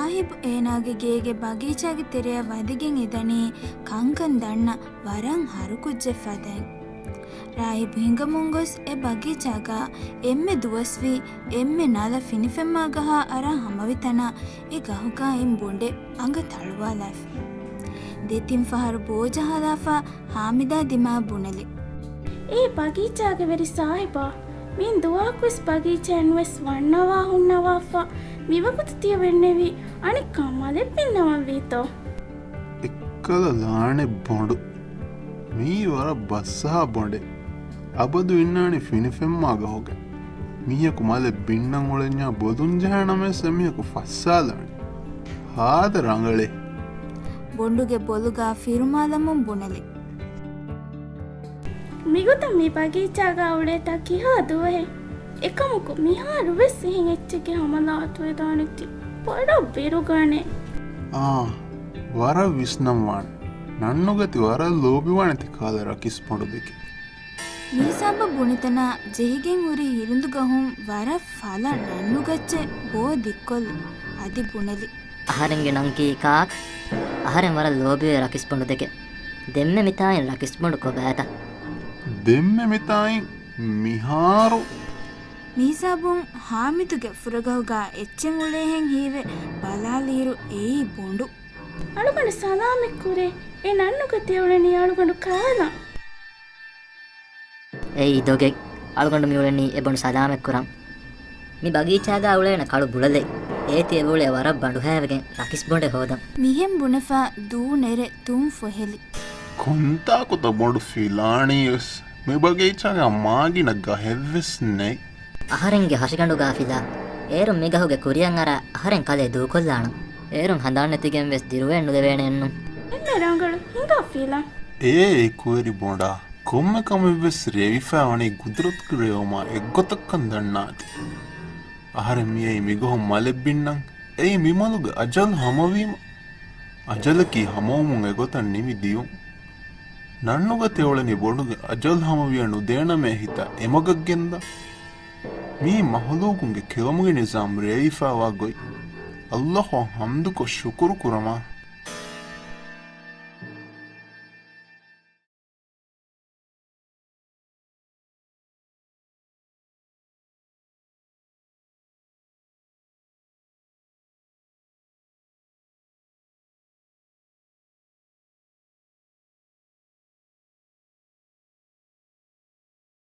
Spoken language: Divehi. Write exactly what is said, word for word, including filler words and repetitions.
ރާހިބު އޭނާގެ ގޭގެ ބަގީޗާގެ ތެރެއަށް ވަދެގެން އެދަނީ ކަންކަން ދަންނަ ވަރަށް ހަރުކުއްޖެއް ފަދައިން. ރާހިބު ހިނގަމުން ގޮސް އެ ބަގީޗާގަ އެންމެ ދުވަސްވީ އެންމެ ނަލަ ފިނިފެންމާ ގަހާ އަރާ ހަމަވި ތަނާ އެ ގަހުގަ އިން ބޮނޑެ އަނގަ ތަޅުވާލާފަ. ދެތިން ފަހަރު ބޯޖަހާލާފަ ހާމިދާ ދިމާ ބުނެލި. އޭ ބަގީޗާގެ ވެރި ސާހިބާ، މިއިން ދުވަހަކުވެސް ބަގީޗާ ނުވެސް ވަންނަވާ ހުންނަވާފަ، މިވަގުތު ތިޔަވެންނެވީ އަނެއްކާ މަލެއް ބިންނަވަން ވީތޯ؟ އެއްކަލަ ލާނެ ބޮނޑު. މީ ވަރަށް ބަސްއަހާ ބޮނޑެއް. އަބަދު އިންނާނެ ފިނިފެންމާ ގަހުގަ. މީހަކު މަލެއް ބިންނަން އުޅެންޏާ ބޮލުން ޖެހޭ ނަމަވެސް އެމީހަކު ފައްސާލާނެ. ހާދަ ރަނގަޅޭ. ބޮނޑުގެ ބޮލުގަ ފިރުމާލަމުން ބުނެލި. މިގޮތަށް މި ބަގީޗާގަ އުޅޭތާ ކިހާ ދުވަހެއް؟ އެކަމަކު މިހާރު ވެސް އެހެން އެއްޗެއްގެ ހަމަލާ އަތުވެދާނެތީ ވަރަށް ބިރުގަނޭ. އާ، ވަރަށް ވިސްނަންވާނެ. ނަންނުގަތި ވަރަށް ލޯބިވާނެ ތިކަހަލަ ރަކިސް ބޮނޑު ދެކެ. މީސާބަށް ބުނިތަނާ ޖެހިގެން ހުރި ހިރުނދުގަހުން ވަރަށް ފަލަ ނަންނުގައްޗެއް ބޯ ދިއްކޮށްލި. އަދި ބުނެލި. އަހަރެންގެ ނަން ކީ ކާކް؟ އަހަރެން ވަރަށް ލޯބިވޭ ރަކިސް ބޮނޑު ދެކެ. ދެންމެ މިތާއިން ރަކިސް ބޮނޑު ކޮބާތަ؟ ދެންމެ މިތާއިން މިހާރު. މީސާބުން ހާމިދުގެ ފުރަގަހުގަ އެއްޗެއް އުޅޭހެން ހީވެ ބަލާލިއިރު އެއީ ބޮނޑު. އަޅުގަނޑު ސަލާމަތްކުރޭ. އެ ނަންނުގަތި އުޅެނީ އަޅުގަނޑު ކާލަން. އެއީ ދޮގެއް. އަޅުގަނޑު މި އުޅެނީ އެ ބޮނޑު ސަލާމަތްކުރަން. މި ބަގީޗާގަ އުޅޭނެ ކަޅު ބުޅަލެއް. އޭތި އެބައުޅޭ ވަރަށް ބަނޑުހައިވެގެން ރަކިސް ބޮނޑެއް ހޯދަން. މިހެން ބުނެފަ ދޫ ނެރެ ތުން ފޮހެލި. ކޮންތާކުތަ ބޮނޑު ފިލާނީވެސް؟ މި ބަގީޗާގަ މާގިނަ ގަހެއްވެސް ނެތް. އަހަރެންގެ ހަށިގަނޑުގަ ފިލާ. އޭރުން މި ގަހުގެ ކުރިއަށް އަރާ އަހަރެން ކަލޭ ދޫކޮށްލާނަން. އޭރުން ހަނދާން ނެތިގެން ވެސް ދިރުވެ ނުލެވޭނެ އެއްނު. އެންމެ ރަނގަޅު ހިނގާ ފިލާ. އޭ އެ ކުވެރި ބޮނޑާ. ކޮންމެ ކަމެއްވެސް ރޭވިފައި ވަނީ ގުދުރަތުގެ ރޭވުމާ އެއްގޮތަށްކަން ދަންނާތި. އަހަރެން މިއައީ މިގަހުން މަލެއް ބިންނަން. އެއީ މި މަލުގެ އަޖަލު ހަމަވީމަ. އަޖަލަކީ ހަމަވުމުން އެގޮތަށް ނިމި ދިޔުން. ނަންނުގަތެ އުޅެނީ ބޮޑުގެ އަޖަލު ހަމަވިޔަ ނުދޭނަމޭ ހިތާ އެމަގަށް ގެންދާ. މީ މަހުލޫގުންގެ ކެއުމުގެ ނިޒާމް ރޭވިފައިވާ ގޮތް. އައްލާހަށް ހަމްދުކޮށް ޝުކުރު ކުރަމާ.